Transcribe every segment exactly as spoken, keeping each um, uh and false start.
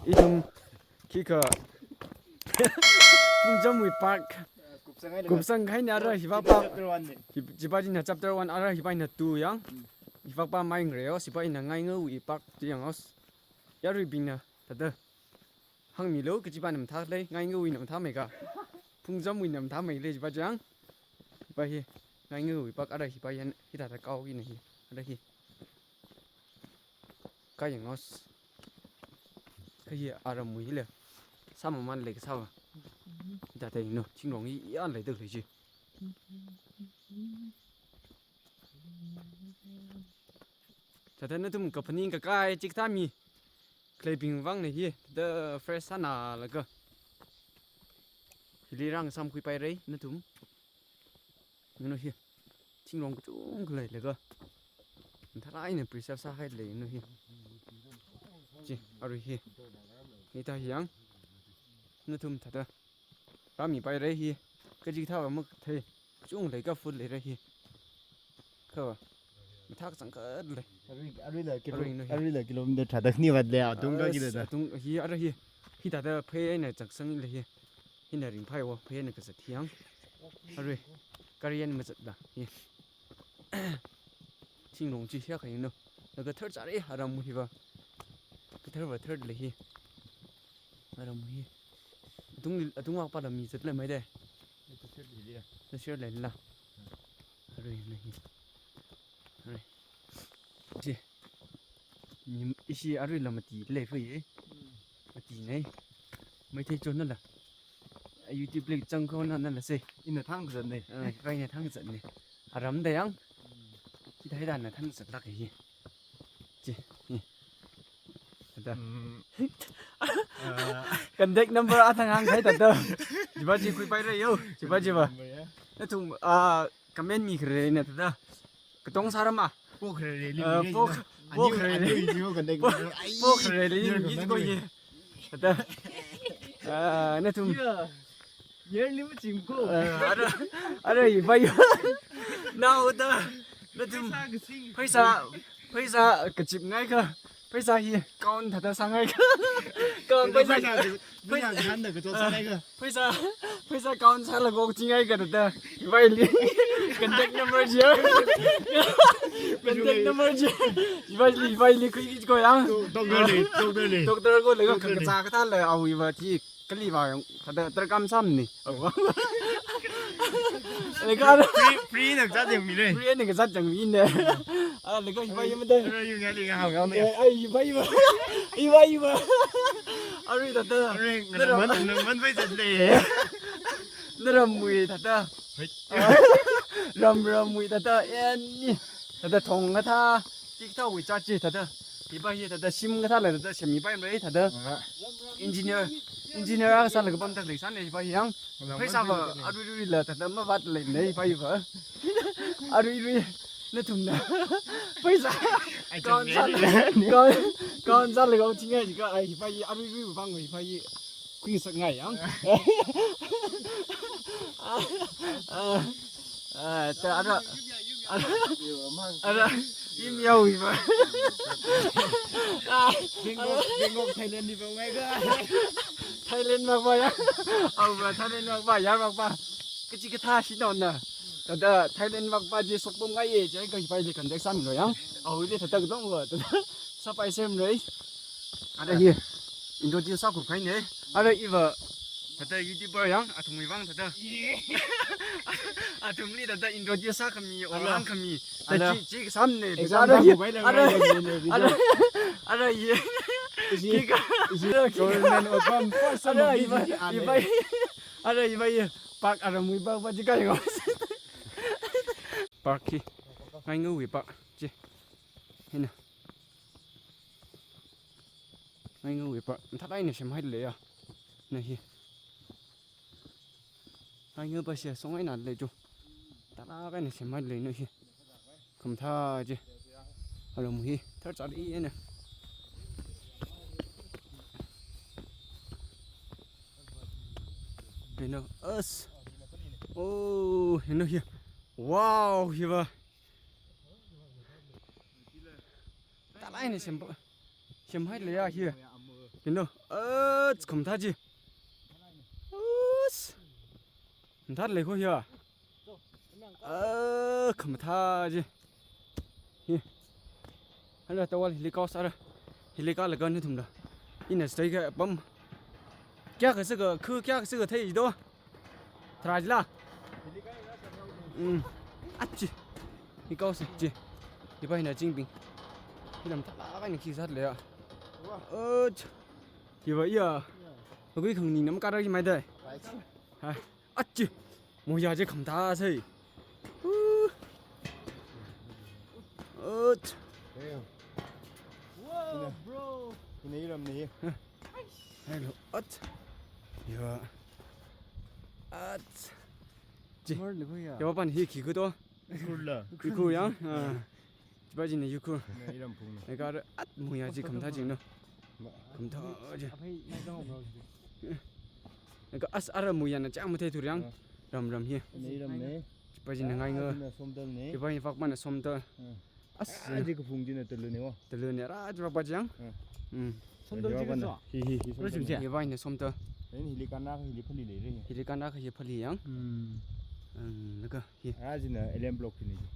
Ithum khikha Phungchamwui park kupsang kahaina ara hiva park. Chapter one ne. Hi-, chiva china chapter one ara hiva hina two yang. Hiva pa mai ngre os, hiva hina Ngaingaowui park chi yang os. Yaruibingna thāda hāngmilu, kachiva na mathālei, Ngaingaowui na mathāmeikha, Phungchamwui na mathāmeilei chiva chang. Hiva hi Ngaingaowui park ara hiva yan, hithāda kao hina hi. Ara hi. Kayang os. Kha hi aramwui hile. Sāmamanlei kasāva. Hithāda yanglu, thingrong hi yan leida khalei chi. Thāda nathum kaphaning kakai chikathā mi khaleibing vangna hi, thāda fresh sānalaga hili rāngasāmkhui pairei nathum. Yanglu hi, thingrong kachungkha leilaga, mathālāk eina preserve sāhailei yanglu hi. Chi, arui hi. Hithā hi yang. Nathum thāda rāmi pairei hi. Kaji kathāva makathei. Kachungkha leikha full leirei hi. Kha mathā kachangkhat lei. Arui, aruila kilo-, Arui yanglu hi. Aruila kilometer tharāda khani vātlei, atung ka As, kida da. Atung hi, ara hi. Hithāda phei eina changsanglei hi. Hina ringphaiwo, phei eina kazat hi yang. Arui, gari eina mazatla hi. Thingrong chi hiya kayanglu. Laga tharchāra aram hiva. Katharva tharlei hi. Aram hi. Atung, atung vak pala mi zatlei maida. Tashir leila. Arui na hi. Arui. Chi. Nim, ishi aruila mati lei fui. Mati nei. Meithei chon nala. YouTube link chang kho na nala se. Ina thang kazat nei. Ah, kaina thang kazat nei. Aram da yang. Hithāda na thang zatlāk hi. Chi. Hi. Thāda. Mm. Ah. Contact number athang hāngkahai thāda. Chiva chi khuipairei yo. Chiva chiva. Number ya. Nathum, ah, comment mikharei na thāda. Katong sārama. Pokharei li Ah, mi pok-, na. Pokharei. Ani, ani, ani, contact Po-, number. Ai, pokharei li your mi contact ko number. Ye. Thāda. Ah, nathum. Yeah. Yearly machingko. Ah, ara, ara hiva hi. Naoda, nathum. Pheisā kasing. Pheisā, pheisā kachipngaikha. Pheisā hi count thāda sāngaikha. Count pheisā, pheisā, pheisā, pheisā, pheisā count sālaga okchingaikha thāda. Hiva hili. Contact number chi. Contact number chi. Hiva hili, hiva hili khuiki ko yang. Doctor li, doctor li. Doctor ko laga Doctor li. Kachā kathā lei awo hiva chi. Kali va yang, thāda, thāda kam sāmni. Awa. Laga ara Free, free na kazat yangmi lei. Free na kazat yangmi ne. Ah, laga hiva hiva da. Ara yung ya, yung ya, hao ya, hao ya. Eh, ai, hiva hiva. Hiva hiva. Arui thāda. Arui, Naram. Naram, Naram, Naram, bai zat lei. Naramwui thāda. Hei. Ram, Ramwui thāda. Eh, ni. Thāda thong kathā, chikathāwui chart chi thāda. Hiva hi thāda shim kathā lei thāda shim hiva hi thāda. Ah. Engineer, engineer akha sālaga pamda khalei sāne hiva hi yang. Lam Pheisā man va pheisā arui rui la thāda mavātlei ne hiva hiva. Arui rui nathumna. Pheisā. Ai, Count chang sāla, ne. Count, count sālaga okchingai jiakha ai hiva hi arui rui vang hiva hi. Khuingasakngai yang. Ah, ah, ah, ta ara, ara, ara, im yao hiva. Ah, Bangkok, Bangkok, Thailand li vāngai ka. Thailand vāva ya. Awa, Thailand vāva ya, vāva. Kachi kathā shi nona. Thāda Thailand vāva chi sokpamngai ye, jiakha hiva hili contact sāmilo yang. Awo hili thāda katong va, thāda sāpai semrei. Ara hi, introduce sākhup kahaine. Ara hiva, thāda YouTuber yang, athumwui vang thāda. Athumli thāda introduce sākhami, Ara. Orang khami. Ara. Thāda chi, chi sāmne. Exam Ara hi, thākhup kahaine, ara, kahaine, kahaine. Ara, ara hi. Isi, Kika. Isi, government of Guam, first Ara hiva, hiva, hiva. Ara hiva hi. Park aramwui park va chi kayang. Park hi. Ngaingaowui park chi. Hina. Ngaingaowui park. Mathālāk eina semhailei ya. Na hi. Ngaingaopa shia songaina lei jo. Mathālāk eina semhailei na hi. Khamathā chi. Aram hi. Tharchāra eina. Hino. As. Oh, hino hi. Wow, hiva. Mathālāk eina sem, semhailei ya hi. Kino, ach, khamathā chi. Us. Khamathā lei kho ya. Ah, khamathā chi. Hi. Hala tawal hili kaosa ra. Hili kālaga nathumla. Ina stay ka pam. Kayākha sāka, khu kayākha sāka thei do. Tharā chila. Mm. Achi. Hi kaosa chi. Hi pa hina chingbing. Hi lam thala kaina khi sālei ya. Ach. Hi pa ya. Agui khangning nam kara ki mai dai. Hai. Achi. Muiya chi khamathā sai. Uh. Ach. Damn. Whoa, bro. Ina iram ni. Hello. Ach. Ya. Ach. Chi. Mar le ya. Ya pan hi khi khu to. Kurla. Khu yang. Ah. Chi pa chi ni yukur. Ina iram phung. Eka at muiya chi khamathā chi no. Khamathā chi. Aphei mai dong bro. Eka as ara muiya na chang mathei thur yang. Ah. Ram ram hi. Nei ram nei. Chi pa chi na ngai nga. Ah, na somdal nei. Chi pa chi fak pa na somdal. Ah. As. Ah, chi kaphung chi na talu nei wa. Talu nei ra chi pa pa chi yang. Ah. Mm. Somdal chi ka so. Hi hi hi. Ro somdal chi nei. Chi pa chi na somdal. Nei hili kana hili phali lei re. Hili kana ka hi phali yang. Mm. Mm, naka. Hi. Ah, china alien block china chi.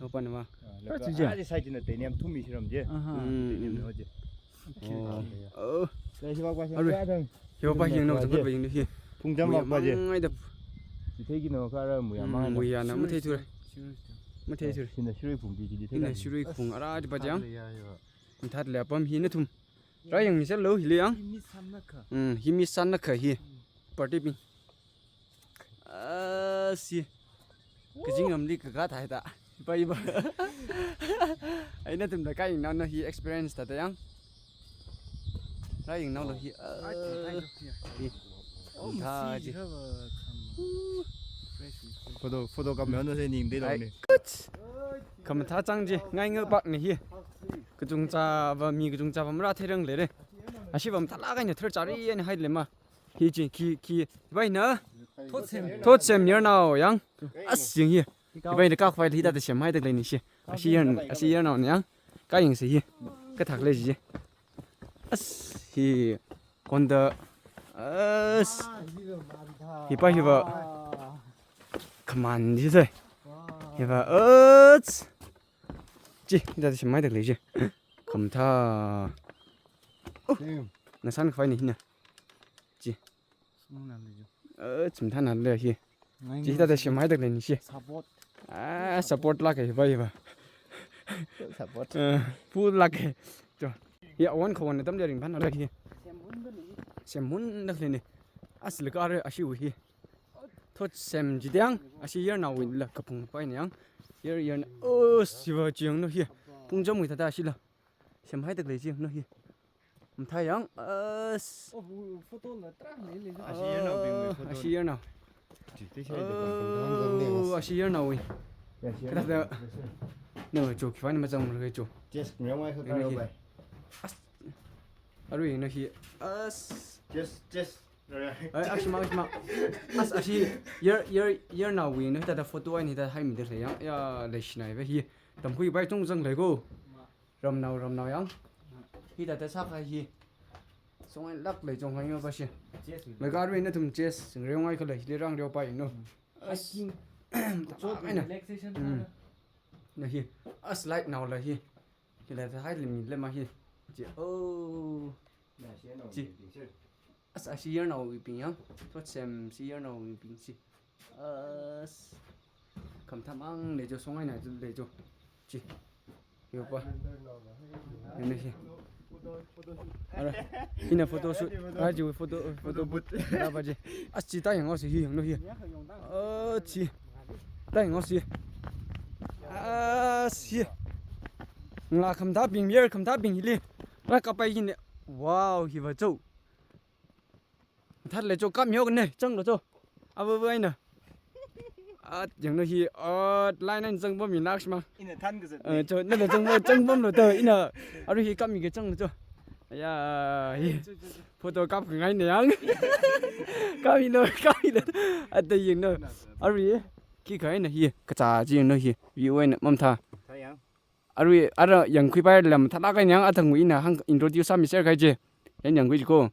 Open ma. Ah, laga, ah, chi side china titanium thummi shiram chi. Aha. Mm, titanium mm. No chi. Okay. Oh. Oh. Laga hi pa pa shi. Arui. Hi pa pa hi yang no, hi pa pa yang no hi. Phung jam pa pa chi. Muiya mang ai da. Chi thei kino kara muiya mang ai da. Mm, muiya na mathei thur. Serious. Mathei thur. China shirui phung chi chi thei. Ina shirui phung ara chi pa chi yang. Thāda lei ya, ya. Thāda lei apam hi nathum. Rāyangmi sālu hili yang. Hi mi sānakha. Mm, hi mi sānakha hi. Party bing. Ah, si. Kazing ngamli kaka thai ta. Pai ba. Ai nathumla kāyangnaona hi experience thāda yang. Rāyangnaolu hi. Ah. Hi. Oh, thā si ji. Photo, photo kap mi hon se ning de lo ni. Ai. Khamathā chang chi, ngai ngai pak ni hi. Kachungchava mi kachungchava marāthei rang lei re. Ashi va mathālāk eina thar chari eina hai lei ma. Hi chi, khi, khi, vai na. Thotsem. Thotsem yarnao yang. As yang hi. Vai na kak vai hithāda semhai tak lei ni shi. Ashi yarn, ashi yarnao ni yang. Kāyangsa hi. Kathak lei ji. As hi. Konda. As. Hi pa hi pa. Khaman ji sai. Hi pa. As. Chi, hithāda semhai tak lei ji. Khamathā. Oh. Damn. Na san khavai ni hina. Chi. Sung na le jo. Eh, chim than na le hi. Ngai chi ngai hithāda semhai tak lei ni shi. Support. Ah, support lāk e, hi pa, hi pa. Support. Eh, full lāk e. Jo. Ya, one khawan na tam le ring phan na le hi. Semhun tak lei ni. As le ka re, ashi u hi. Thotsem ji dang, ashi yarnaowui la kaphung pa ni yang. Yar, yarna. Oh, siva chi yanglu hi. Phung jamwui thāda ashi la. Semhai tak lei chi yanglu hi. Mathā yang, as. Oh, photo la tarā lei lei. Ashi yarnaobingwui photo. Ashi yarnao. Chi, te shai de kan kan kan ne. Oh, ashi yarnaowui. Ya, shi yarnao. Kathāda. No, jo, khi pa ni machang mo ke jo. Yes, ngiya mai kha ka ro bai. As. Arui na hi. As. Yes, yes. Ai, ashi mang, ashi mang. As, ashi, yar, yar, yarnaowui na hithāda photo ai ni hithāda haimi da lei yang. Ya, leishinai ve hi. Tamkhui pai chungchang lei ko. Ramnao, ramnao yang. Hithāda sākahai hi. Songai lāk lei chonghai nga pa shi. Mai ka arui nathum chest, reongai khalei, hili rang reo pa ino. As. Hiking. Chot ai na. Relaxation. Mm. Na hi. As, light nao la hi. Hila thāhai lei mi lei ma hi. Chi, oh. Chi. As, ashi yarnaowui bing yang. Thotsem shi yarnaowui bing chi. As. Khamathā mang lei jo, songai na jo lei jo. Chi. Yo pa. Yo ne hi. Ara. Hina photo shoot. Ara ji photo, photo booth. Ara pa ji. As, chi ta yanghaosa hi, yanglu hi. Oh, chi. Ta yanghaosa hi. As, hi. Ngla khamathābing, yar khamathābing hili. Rākapai hina. Wow, hi pa jo. Thāda lei jo, kap mi haoka ne, changlu jo. Ava va eina. At, yanglu hi, at, line eina zangpam mi nakshima. Ina than kazat. Eh, jo, nala zangpam, zangpamlu to, ina. Arui hi kap mi ke changlu jo. Ya, hi. Photo kap khangai ne yang. Kap mi no, kap mi no. At, yanglu. Arui, khikha eina hi, kacha chi yanglu hi. View eina mamathā. Thā yang. Arui, ara yangkhui pai lam thālāk eina yang athangwui ina hāng introduce sāmi ser kahai chi. Yan yangkhui ko.